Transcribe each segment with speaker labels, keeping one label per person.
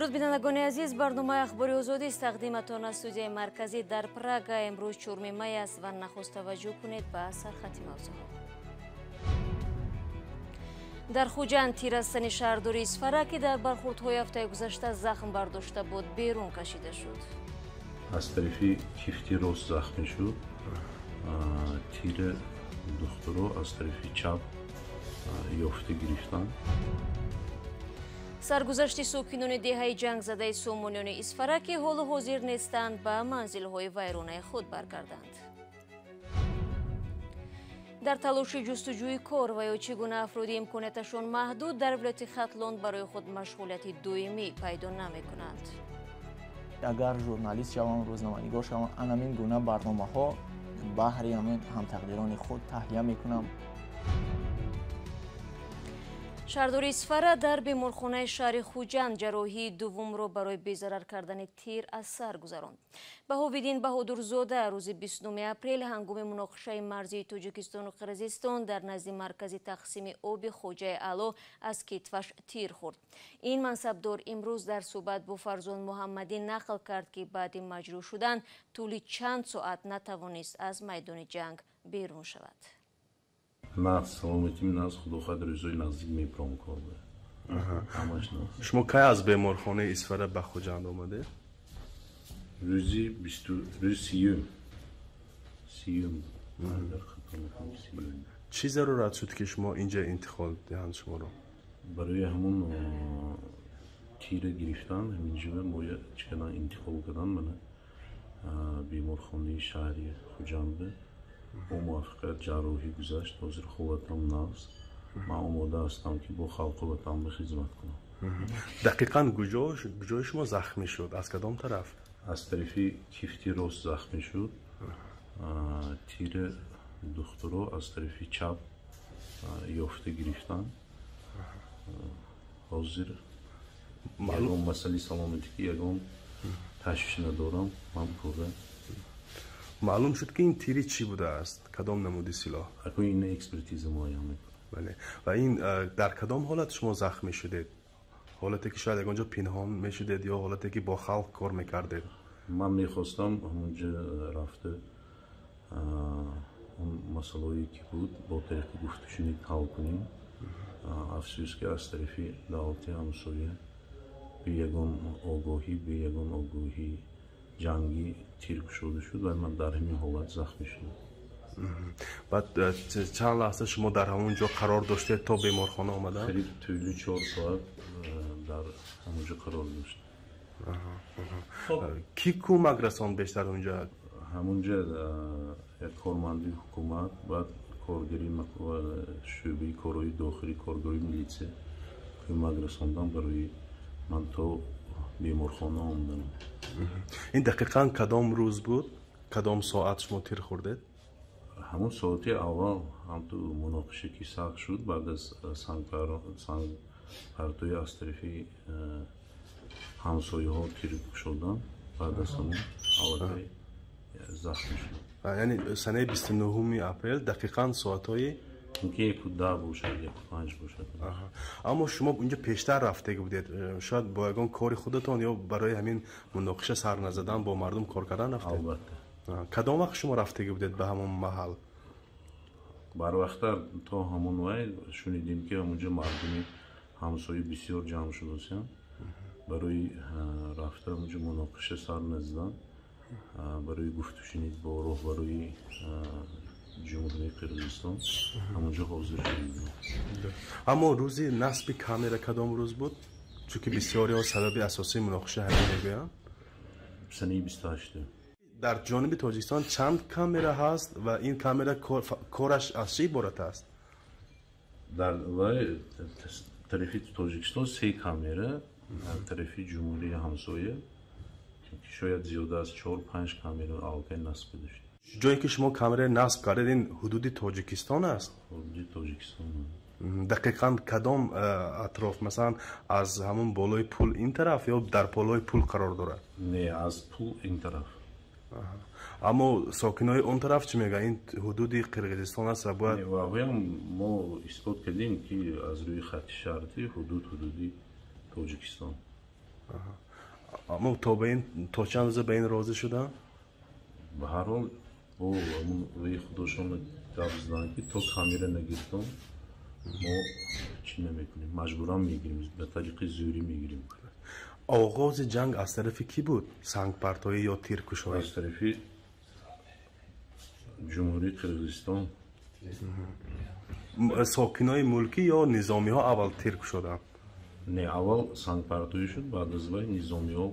Speaker 1: Дуруд, бинандагони азиз, барномаи Ахбори Озодӣ тақдиматон аз студияи марказӣ дар Прага. Имрӯз 4 май аст ва нахуст таваҷҷӯҳ кунед ба сархати мавзӯъҳо. Дар Хуҷанд тирастани шаҳрдори Исфара, ки дар бархӯрдҳои ҳафтаи гузашта захм бардошта буд, берун кашида шуд.
Speaker 2: Аз тарафи кифти рост захмӣ шуд. Тири духтуро аз тарафи чап ёфта гирифтанд.
Speaker 1: Саргузашти сокинони деҳаи ҷангзадаи Сомониёни Исфара, ки ҳолу ҳозир нестанд ба манзилҳои вайронаи худ баргарданд. Дар талоши ҷустуҷӯи кор ва ё чӣ гуна афроди имконияташон маҳдуд дар вилояти Хатлон барои худ машғулияти доимӣ пайдо намекунанд.
Speaker 3: Агар журналист шавам, рӯзноманигор шавам, анамин гуна барномаҳо баҳри ҳамин ҳамтақдирони худ таҳия мекунам.
Speaker 1: Шаҳрдори Исфара дар беморхонаи шаҳри Хуҷанд ҷарроҳии дуввумро барои безарар кардани тир аз сар гузаронд. Баҳовиддин Баҳодурзода рӯзи 29 апрел ҳангоми муноқишаи марзии Тоҷикистону Қирғизистон дар назди маркази тақсими оби Хоҷаи Аъло аз китфаш тир хӯрд. Ин мансабдор имрӯз дар суҳбат бо Фарзон Муҳаммадӣ нақл кард, ки баъди маҷрӯҳ шудан тӯли чанд соат натавонист аз майдони ҷанг берун шавад.
Speaker 2: Нағз, саломатим нағз, худо хоҳад, рӯзҳои наздик мебаром кор. Ҳамаш нағз.
Speaker 4: Шумо кай аз беморхонаи Исфара ба Хуҷанд омадед?
Speaker 2: Рӯзи рӯзи 30-юм. 30-юм. Агар хато накунам, 30-юм.
Speaker 4: Чӣ зарурат шуд, ки шумо инҷа интиқол диҳанд шуморо?
Speaker 2: Барои ҳамун тира гирифтан, ҳаминҷо моя чӣ кардан, интиқол кардан мана беморхонаи шаҳри Хуҷанд. Бо муваффақият ҷарроҳӣ гузашт. Ҳозир ҳолатам нағз. Ман омода ҳастам, ки бо халқу ватан ба хизмат кунам.
Speaker 4: Дақиқан куҷои шумо захмӣ шуд? Аз кадом тараф?
Speaker 2: Аз тарафи кифти рост захмӣ шуд. Тири духтуро аз тарафи чап ёфта гирифтанд. Ҳозир ягон масъалаи саломатӣ ки ягон ташвиш надорам. Ман пурра.
Speaker 4: Маълум шуд, ки ин тири чӣ будааст? Кадом намуди силоҳ?
Speaker 2: Акун ин экспертиза муайян мекунад.
Speaker 4: Бале. Ва ин дар кадом ҳолат шумо захмӣ шудед? Ҳолате ки шояд ягон ҷо пинҳон мешудед ё ҳолате ки бо халқ кор мекардед?
Speaker 2: Ман мехостам ҳамонҷо рафта он масъалаҳое ки буд, бо тариқи гуфтушунид ҳал кунем. Афсӯс, ки аз тарафи давлати ҳамсоя бе ягон огоҳӣ, бе ягон огоҳии ҷангӣ тир кушода шуд ва ман дар ҳамин ҳолат захмӣ шудам.
Speaker 4: Баъд чанд лаҳза шумо дар ҳамон ҷо қарор доштед то беморхона омадан?
Speaker 2: Қариб тӯли 4 соат дар ҳамон ҷо қарор доштам.
Speaker 4: Кӣ кӯмак расонд бештар унҷа?
Speaker 2: Ҳамонҷа як корманди ҳукумат, баъд коргари шӯъбаи корҳои дохилӣ, коргоҳи милитсия кӯмак расондан барои ман то беморхона омаданам.
Speaker 4: Ин дақиқан кадом рӯз буд? Кадом соат шумо тир хӯрдед?
Speaker 2: Ҳамон соати аввал, ҳамту муноқиша ки сахт шуд, баъд аз сангпартоӣ аз тарафи ҳамсояҳо тир кушодан, баъд аз ҳамон аллакай захмӣ шудам.
Speaker 4: Яъне санаи 29-уми апрел, дақиқан соатҳои?
Speaker 2: Мумкин 1:10 бошад, 1:05 бошад.
Speaker 4: Аммо шумо унҷо пештар рафтага будед, шояд бо ягон кори худатон ё барои ҳамин муноқиша сар назадан, бо мардум кор кардан рафтед?
Speaker 2: Албатта.
Speaker 4: Кадом вақт шумо рафтага будед ба ҳамон маҳал?
Speaker 2: Барвақттар то ҳамон вай шунидем, ки ҳамонҷо мардуми ҳамсоя бисёр ҷамъ шудасиянд. Барои рафта ҳамонҷо муноқиша сар назадан, барои гуфтушунид бо роҳбарои Ҷумҳурии Қирғизистон ҳамонҷо ҳозир шудем.
Speaker 4: Аммо рӯзи насби камера кадом рӯз буд? Чунки бисёриҳо сабаби асосии муноқиша ҳамин мегӯянд.
Speaker 2: Санаи 28-ум.
Speaker 4: Дар ҷониби Тоҷикистон чанд камера ҳаст ва ин камера кораш аз чӣ иборат аст?
Speaker 2: Дар вай тарафи Тоҷикистон се камера, дар тарафи ҷумҳурии ҳамсоя шояд зиёда аз чор панҷ камера аллакай насб карда шуд.
Speaker 4: Ҷое ки шумо камера насб кардед, ин ҳудуди Тоҷикистон аст?
Speaker 2: Ҳудуди Тоҷикистон.
Speaker 4: Дақиқан кадом атроф? Масалан, аз ҳамон болои пул ин тараф ё дар болои пул қарор дорад?
Speaker 2: Не, аз пул ин тараф.
Speaker 4: Аммо сокинои он тараф чӣ мегӯянд? Ин ҳудуди Қирғизистон аст ва бояд
Speaker 2: Ваҳоям мо исбот кардем, ки аз рӯи хатти шартӣ ҳудуд ҳудуди Тоҷикистон.
Speaker 4: Аммо то ба ин то чанд рӯза ба ин розӣ шуданд?
Speaker 2: Ба ҳар ҳол бо ҳамун худошон гап заданд, ки то камера нагирифтон мо чӣ намекунем, маҷбуран мегирем, ба тариқи зӯрӣ мегирем.
Speaker 4: Оғози ҷанг аз тарафи кӣ буд? Сангпартоӣ ё тиркушоӣ?
Speaker 2: Аз тарафи Ҷумҳурии Қирғизистон.
Speaker 4: Сокинои мулкӣ ё низомиҳо аввал тир кушоданд?
Speaker 2: Не, аввал сангпартоӣ шуд, баъд аз вай низомиҳо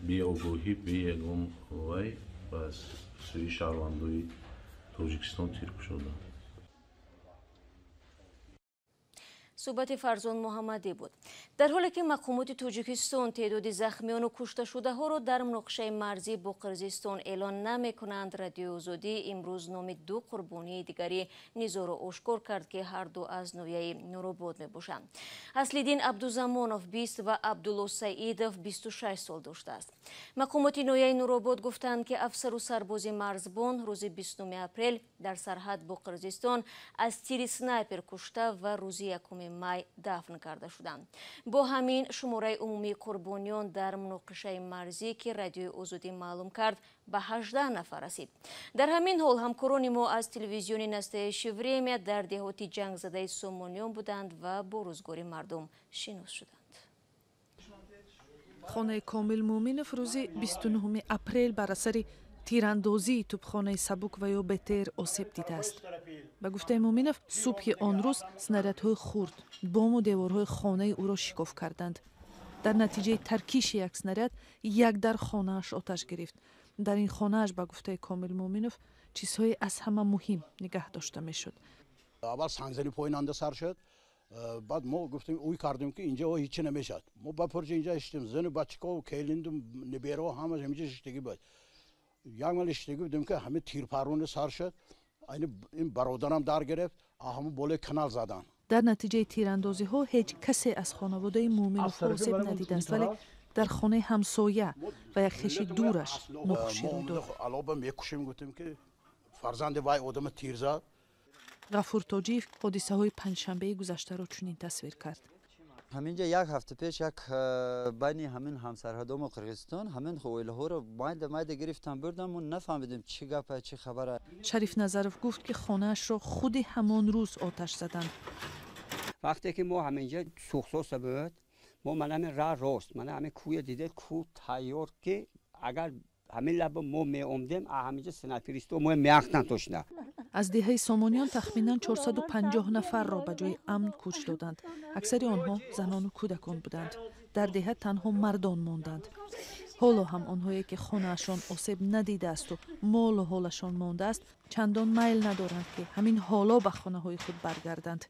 Speaker 2: беогоҳӣ, бе ягон вай ба сӯи шаҳрвандои Тоҷикистон тир кушоданд.
Speaker 1: Суҳбати Фарзон Муҳаммадӣ буд. Дар ҳоле ки мақомоти Тоҷикистон теъдоди захмиёну кушташудаҳоро дар муноқишаи марзӣ бо Қирғизистон эълон намекунанд, Радиои Озодӣ имрӯз номи ду қурбонии дигари низоро ошкор кард, ки ҳарду аз ноҳияи Нуробод мебошанд. Аслиддин Абдузамонов 20 ва Абдулло Саидов 26 сол доштааст. Мақомоти ноҳияи Нуробод гуфтанд, ки афсару сарбози марзбон рӯзи 20 апрел дар сарҳад бо Қирғизистон аз тири снайпер кушта ва рӯзи 1 май дафн карда шуданд. Бо ҳамин шумораи умумии қурбониён дар муноқишаи марзӣ, ки Радиои Озодӣ маълум кард, ба 18 нафар расид. Дар ҳамин ҳол ҳамкорони мо аз телевизиони Настоящее время дар деҳоти ҷангзадаи Сомониён буданд ва бо рӯзгори мардум шинос шуданд.
Speaker 5: Хонаи Комил Муъминов рӯзи 29 апрел бар асари тирандозии тӯбхонаи сабук ва ё БТР осеб дидааст. Ба гуфтаи Муъминов, субҳи он рӯз снарядҳои хурд бому деворҳои хонаи ӯро шикоф карданд. Дар натиҷаи таркиши як снаряд як дар хонааш оташ гирифт. Дар ин хонааш, ба гуфтаи Комил Муъминов, чизҳои аз ҳама муҳим нигаҳ дошта мешуд.
Speaker 6: Аввал сангзанӣ поинанда сар шуд. Баъд мо гуфтем, уй кардем, ки инҷа ҳичи намешавад. Мо ба пурҷа инҷа шиштем, зану бачако, келинду небераҳо ҳамаш ҳаминҷа шиштагӣ буд. Як мал шиштагӣ будем, ки ҳамин тирпаррони сар шуд. Ин бародарам дар гирифт, ҳамон болои канал задан.
Speaker 5: Дар натиҷаи тирандозиҳо ҳеҷ касе аз хонаводаи Муъминов осеб надидааст, вале дар хонаи ҳамсоя ва як хеши дураш нохушӣ рӯй дод.
Speaker 6: Алоба мекушем, гуфтем, ки фарзанди вай одама тир зад.
Speaker 5: Ғафур Тоҷиев ҳодисаҳои панҷшанбеи гузаштаро чунин тасвир кард.
Speaker 7: Ҳаминҷа як ҳафта пеш як байни ҳамин ҳамсарҳадому Қирғизистон ҳамин оилаҳоро майда майда гирифтан бурдан, мо нафаҳмидем чӣ гапа, чӣ хабара.
Speaker 5: Шариф Назаров гуфт, ки хонаашро худи ҳамон рӯз оташ заданд.
Speaker 8: Вақте ки мо ҳаминҷа сӯхсоса буд, мо мана ҳамин раҳ рост, мана ҳамин кӯя дидед, кӯ тайёр, ки агар ҳамин лаба мо меомдем, ҳаминҷа снайперисто мо меахтанд точно.
Speaker 5: Аз деҳаи Сомониён тахминан 450 нафарро ба ҷои амн кӯч доданд. Аксари онҳо занону кӯдакон буданд. Дар деҳа танҳо мардон монданд. Ҳоло ҳам онҳое, ки хонаашон осеб надидаасту молу ҳолашон мондааст, чандон майл надоранд, ки ҳамин ҳоло ба хонаҳои худ баргарданд.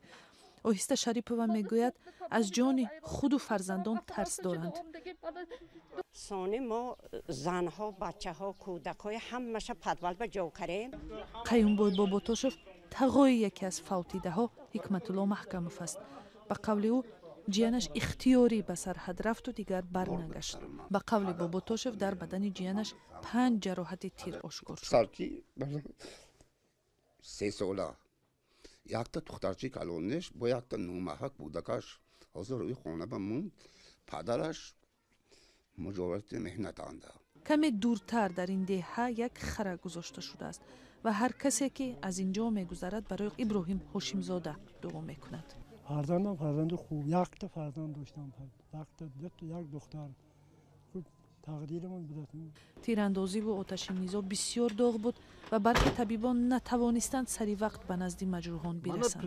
Speaker 5: Оҳиста Шарипова мегӯяд, аз ҷони худу фарзандон тарс доранд.
Speaker 9: Сони мо занҳо, бачаҳо, кӯдакҳои ҳамаша подвал ба ҷо карем.
Speaker 5: Қаюмбой Боботошев тағои яке аз фавтидаҳо Ҳикматулло Маҳкамов аст. Ба қавли ӯ, ҷиянаш ихтиёрӣ ба сарҳад рафту дигар барнагашт. Ба қавли Боботошев, дар бадани ҷиянаш 5 ҷароҳати тир ошкор шуд.
Speaker 10: 3 сола якта духтарчи калонеш бо якта нӯмаҳа кӯдакаш ҳозир ӯи хона ба монд, падараш муҷовирати меҳнатанда.
Speaker 5: Каме дуртар дар ин деҳа як хара гузошта шудааст ва ҳар касе, ки аз ин ҷо мегузарад, барои Иброҳим Ҳошимзода дуо мекунад.
Speaker 11: Фарзандам фарзанди хуб, якта фарзанд доштам, якта, як духтар. Тақдирамон будааст.
Speaker 5: Тирандозиву оташи низо бисёр доғ буд ва бархе табибон натавонистанд сари вақт ба назди маҷрӯҳон бирасанд.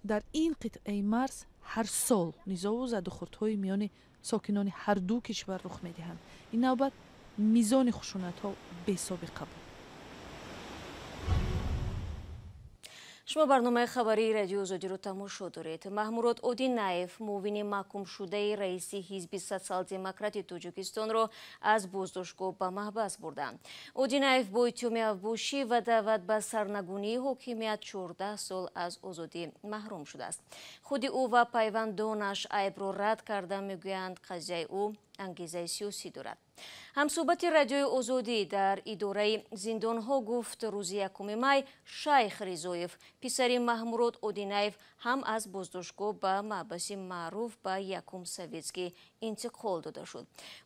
Speaker 5: Дар ин қитъаи марз ҳар сол низову задухӯрдҳои миёни сокинони ҳар ду кишвар рух медиҳанд. Ин навбат мизони хушунатҳо бесобиқа буд.
Speaker 1: Шумо барномаи хабарии Радиои Озодиро тамошо доред. Маҳмурод Одинаев, муовини маҳкумшудаи раиси ҳизби Социал-демократи Тоҷикистонро аз боздоштгоҳ ба маҳбас бурданд. Одинаев бо иттиҳоми авбошӣ ва даъват ба сарнагунии ҳокимият 14 сол аз озодӣ маҳрум шудааст. Худи ӯ ва пайвандонаш айбро рад карда мегӯянд, қазияи ӯ Ангезаи сиёсӣ дорад. Ҳамсӯҳбати Радиои Озодӣ дар идораи зиндонҳо гуфт, рӯзи 1 май Шайх Ризоев, писари Маҳмурод Одинаев, ҳам аз боздоштгоҳ ба маҳбаси маъруф ба Якум Советский интиқол дода шуд.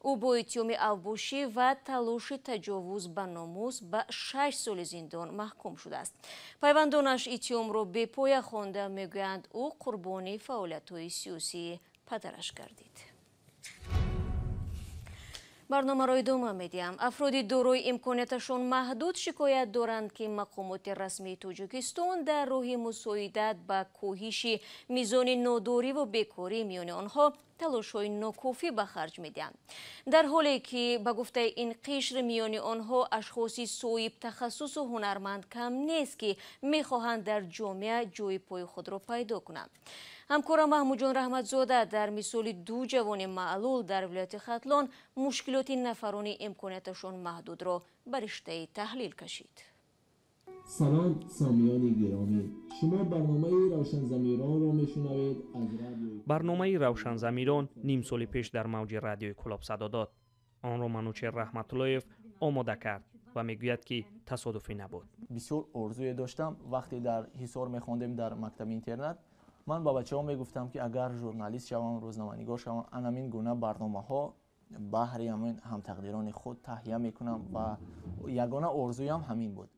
Speaker 1: Ӯ бо иттиҳоми авбошӣ ва талоши таҷовуз ба номус ба 6 соли зиндон маҳкум шудааст. Пайвандонаш иттиҳомро бепоя хонда мегӯянд, ӯ қурбони фаъолиятҳои сиёсии падараш гардид. Барномаро идома медиҳам. Афроди дорои имконияташон маҳдуд шикоят доранд, ки мақомоти расмии Тоҷикистон дар роҳи мусоидат ба коҳиши мизони нодориву бекорӣ миёни онҳо талошҳои нокофӣ ба харҷ медиҳанд. Дар ҳоле ки ба гуфтаи ин қишр миёни онҳо ашхоси соҳибтахассусу ҳунарманд кам нест, ки мехоҳанд дар ҷомеа ҷои пои худро пайдо кунанд. Ҳамкора Маҳмудҷон Раҳматзода дар мисоли ду ҷавони маълул дар вилояти Хатлон мушкилоти нафарони имконияташон маҳдудро ба риштаи таҳлил кашид.
Speaker 12: Салом, сомиёни гиромӣ, шумо барномаи Равшанзамиронро мешунавед аз радиои.
Speaker 13: Барномаи Равшанзамирон ним соли пеш дар мавҷи радиои Кӯлоб садо дод. Онро Манучер Раҳматуллоев омода кард ва мегӯяд, ки тасодуфӣ набуд.
Speaker 3: Бисёр орзуе доштам. Вақте дар Ҳисор мехондем дар мактаби интернат, ман ба бачаҳо мегуфтам, ки агар журналист шавам, рӯзноманигор шавам, анамин гуна барномаҳо баҳри ҳамин ҳамтақдирони худ таҳия мекунам ва ягона орзуям ҳамин буд.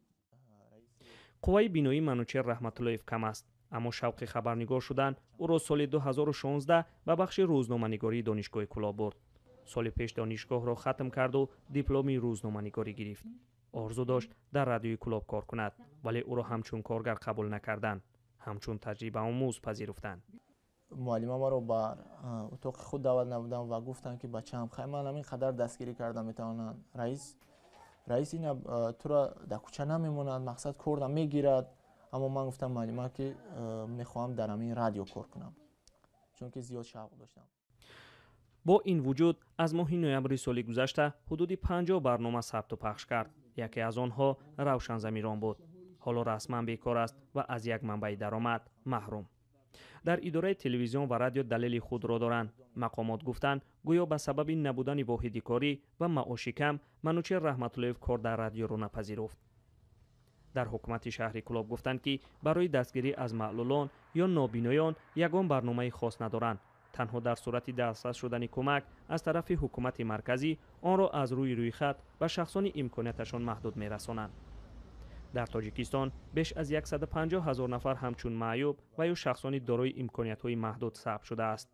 Speaker 13: Қувваи биноии Манучер Раҳматуллоев кам аст, аммо шавқи хабарнигор шудан ӯро соли 2016 ба бахши рӯзноманигории Донишгоҳи Кӯлоб бурд. Соли пеш донишгоҳро хатм карду дипломи рӯзноманигорӣ гирифт. Орзу дошт дар радиои Кӯлоб кор кунад, вале ӯро ҳамчун коргар қабул накарданд, ҳамчун таҷрибаомӯз пазируфтанд.
Speaker 3: Муаллима маро ба утоқи худ даъват намуданд ва гуфтанд, ки бачаам, хай ман ҳамин қадар дастгирӣ карда метавонанд. Раис ина тура дар кӯча намемонад, мақсад корда мегирад. Аммо ман гуфтам муаллима, ки мехоҳам дар ҳамин радио кор кунам, чунки зиёд шавқ доштам.
Speaker 13: Бо ин вуҷуд аз моҳи ноябри соли гузашта ҳудуди 50 барнома сабту пахш кард. Яке аз онҳо Равшанзамирон буд. Ҳоло расман бекор аст ва аз як манбаи даромад маҳрум. Дар идораи телевизион ва радио далели худро доранд. Мақомот гуфтанд, гӯё ба сабаби набудани воҳиди корӣ ва маоши кам Манучер Раҳматуллоев кор дар радиоро напазируфт. Дар ҳукумати шаҳри Кӯлоб гуфтанд, ки барои дастгирӣ аз маълулон ё нобиноён ягон барномаи хос надоранд. Танҳо дар сурати дастрас шудани кӯмак аз тарафи ҳукумати марказӣ онро аз рӯи рӯйхат ба шахсони имконияташон маҳдуд мерасонанд. Дар Тоҷикистон беш аз 150 ҳазор нафар ҳамчун маъюб ва ё шахсони дорои имкониятҳои маҳдуд сабт шудааст.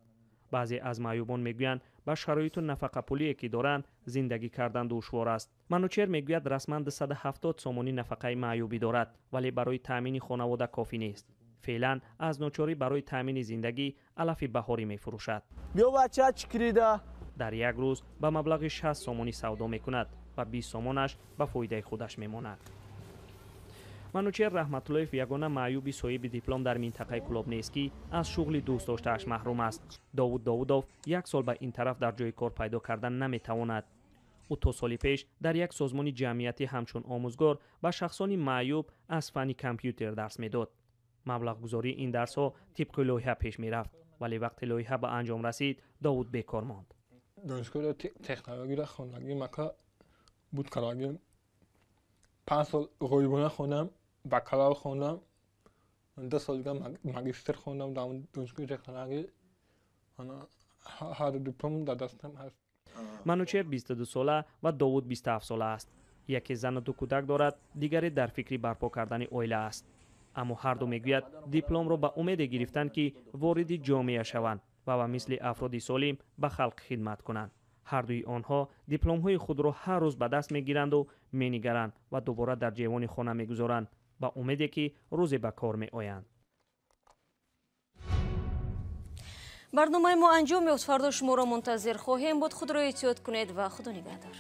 Speaker 13: Баъзе аз маъюбон мегӯянд, ба шароиту нафақапулие ки доранд, зиндагӣ кардан душвор аст. Манучер мегӯяд, расман 270 сомонӣ нафақаи маъюбӣ дорад, вале барои таъмини хонавода кофӣ нест. Феълан аз ночорӣ барои таъмини зиндагӣ алафи баҳорӣ мефурӯшад.
Speaker 3: Биё бача, чикрида.
Speaker 13: Дар як рӯз ба маблағи 60 сомонӣ савдо мекунад ва 20 сомонаш ба фоидаи худаш мемонад. Манучер Раҳматуллоев ягона маъюби соҳиби диплом дар минтақаи Кӯлоб нест, ки аз шуғли дӯст доштааш маҳрум аст. Довуд Довудов як сол ба ин тараф дар ҷои кор пайдо кардан наметавонад. Ӯ то соли пеш дар як созмони ҷамъиятӣ ҳамчун омӯзгор ба шахсони маъюб аз фанни компютер дарс медод. Маблағгузории ин дарсҳо тибқи лоиҳа пеш мерафт, вале вақте лоиҳа ба анҷом расид, Довуд бекор монд.
Speaker 14: Донишгоҳи технологияро хондагӣ мака буд кардагӣ. 5 сол ғоибона хондам, бакалавр хондам, 2 сол дига магистр хондам дар донишгоҳи технология. Ҳар диплом дар дастам ҳаст.
Speaker 13: Манучер 22 сола ва Довуд 27 сола аст. Яке зану ду кӯдак дорад, дигаре дар фикри барпо кардани оила аст. Аммо ҳарду мегӯяд, дипломро ба умеде гирифтанд, ки вориди ҷомеа шаванд ва ба мисли афроди солим ба халқ хидмат кунанд. Ҳардуи онҳо дипломҳои худро ҳар рӯз ба даст мегиранду менигаранд ва дубора дар ҷевони хона мегузоранд, ба умеде ки рӯзе ба кор меоянд.
Speaker 1: Барномаи мо анҷом ёфт. Фардо шуморо мунтазир хоҳем буд. Худро эҳтиёт кунед ва Худо нигаҳдор.